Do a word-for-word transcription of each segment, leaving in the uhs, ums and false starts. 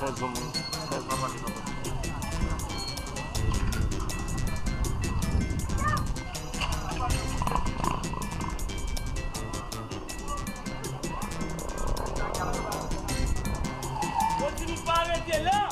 Fè zoom, fè zoom. Yo di nou pa rete la.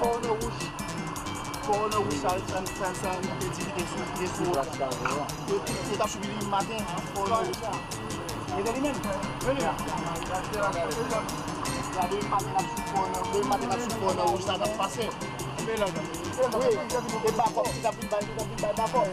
Kòwòna wouj. Kòwòna wouj sa, sa, sa, sa, nou te di li te sou, li te sou wòch la. Yo, yo t ap swiv li maten, kòwòna wouj sa. E se li menm. Gade maten l ap sou kòwòna, gade maten l ap sou kòwòna wouj sa k ap pase. Wi, e bakòp, li t ap vin bay, li t ap vin bay bakòp.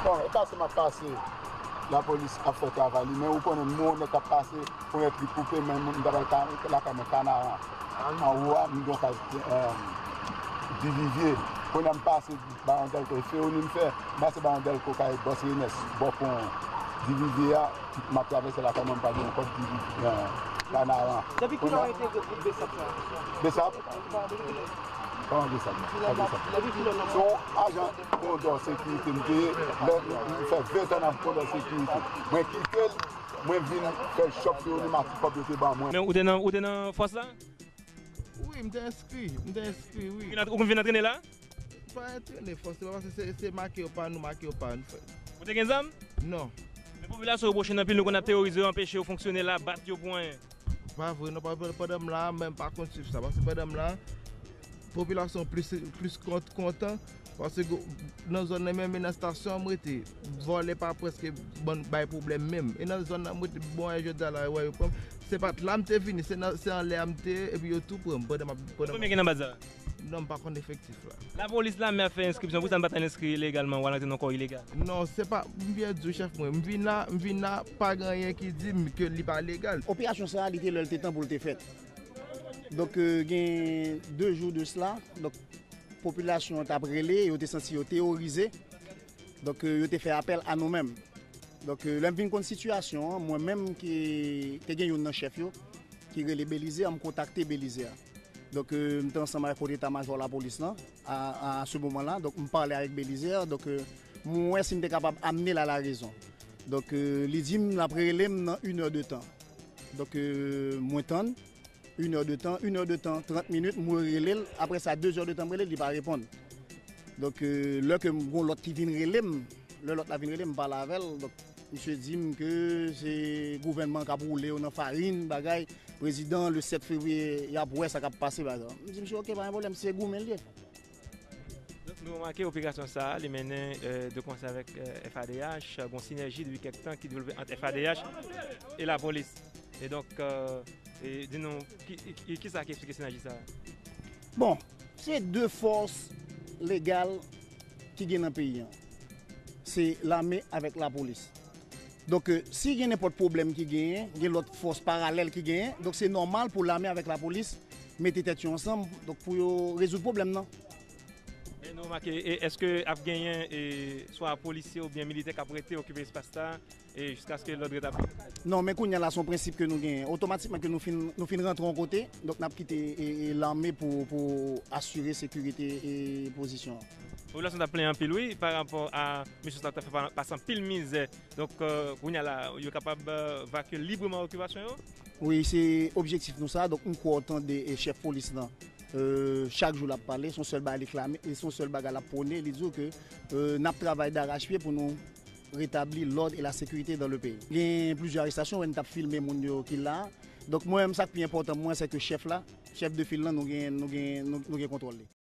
Bon, e pase m ap pase. Lapolis ap fè travay li, men ou konnen, mwen wè yon nèg k ap pase, ponyèt li koupe, men m t ap al ka-, lakay mwen Kanaran. Anwo a, m gen yon kay, eh, Divivye. Kounye a m pase Baron Delco, e fewoni m fè, m pase Baron Delco kay Bòs Renès, bò pon Divivye a, m ap travèse lakay mwen, m pral gen yon kòt Divivye, eh, Kanaran. Depi kilè w entegre gwoup BSAP sa? BSAP? Kòman BSAP? Kòman BSAP? Se yon ajan Kondò Sekirite m te ye, lè m fè ven tan nan Kondò Sekirite. Mwen kite l, mwen vin fè chòk sou yo, li mati kòb yo te ban mwen. Men ou te nan, ou te nan fòs la? Wi, m te enskri, m te enskri, wi. Ou vin ant-, ou vin antrene la? Pa antrene, fòseman, paske se, se make yo pa nou, make yo pa nou, frè. Ou te gen zam? Non. Men popilasyon yo bwoche n anpil, nou konn ap teworize yo, anpeche yo fonksyone la, bat yo pou anyen. Pa vre, non, pa vre, pandan m la, men m pa konn swiv sa, paske pandan m la, popilasyon plis, plis kont-, kontan, paske nan zòn nan menm, e nan estasyon an m rete, vòlè pa prèske ban, bay pwoblèm menm. E nan zòn nan m rete, bon, e jodi a la, wè, yo pran m. Se pa t la m te vini, se nan, se anlè a m te ye, epi yo tou pran m pandan m ap, pandan m ap. Konbyen gen nan baz la? Non, m pa konn efektif la. Lapolis, lame ap fè enskripsyon, pou sa n pa t al enskri ilegalman, w al antre nan kò ilegal? Non, se pa, m byen di w, chèf mwen, m vin la, m vin la, pa gen anyen ki di m ke li pa legal. Operasyon sa a, li te lè l te tan pou l te fèt. Donk, euh, gen de jou de sila, donk, popilasyon an t ap rele, yo te santi yo teworize. Donk, euh, yo te fè apèl a nou menm. Donk, euh, lè m vin konn sitiyasyon an, mwen menm ki te gen youn nan chèf yo, ki rele Belizaire, m kontakte Belizaire. Donk, euh, m te ansanm avèk kòd eta majò lapolis lan, a, a se moman la. Donk, m pale avèk Belizaire. Donk, euh, m wè si m te kapab amne l a la rezon. Donk, euh, li di m l ap rele m nan inè de tan. Donk, euh, mwen tann. Inè de tan, inè de tan, trant minit, mwen rele l. Apre sa, dezè de tan, mwen rele l, li pa reponn. Donk, euh, lè ke m gon lòt ki vin rele m, lè lòt la vin rele m, m pale avè l. Donk, misye di m ke se gouvènman k ap woule yo nan farin, bagay. Prezidan, le sèt fevriye, y ap wè sa k ap pase, bagay. M di misye, oke, pa gen pwoblèm, se goumen l ye. Donk, nou remake operasyon sa a, li mennen, euh, de konsè avèk, euh, F A D H, gon sinèji depi kèk tan ki devlope ant F A D H e lapolis. E donk, euh, e di nou, ki, ki, kisa ki eksplike sinèji sa a? Bon, Se de fòs legal ki gen nan peyi an. Se lame avèk lapolis. Donk, euh, si gen nenpòt pwoblèm ki genyen, gen lòt fòs paralèl ki genyen. Donk, se nòmal pou lame avèk lapolis mete tèt yo ansanm, donk, pou yo rezoud pwoblèm nan. Men nou remake, e, èske ap genyen e, swa polisye oubyen militè k ap rete okipe espas la e, jiskaske lòd retabli? Non, men kounye a la, se yon prensip ke nou genyen. Otomatikman ke nou fin, nou fin rantre yon kote, donk n ap kite e, e, lame pou, pou asire sekirite e pozisyon an. Popilasyon t ap plenyen anpil, wi, pa rapò a mesye sa yo t ap fè pa- pase anpil mizè. Donk, euh, kounye a la, yo kapab euh, vakye libreman okipasyon yo? Wi, se objektif nou sa. Donk, m kwè w tande e, chèf polis lan. Euh, chak jou l ap pale, se yon sèl bagay li klame, e se yon sèl bagay l ap pwone, li di w ke euh, n ap travay darachpye pou nou retabli lòd e la sekirite dan le peyi. Gen plizyè arestasyon, wè n t ap filme moun yo ki la. Donk, mwen menm, sa k pi enpòtan pou mwen, se ke chèf la, chèf de fil lan, nou gen, nou gen, nou, nou gen kontwòl li.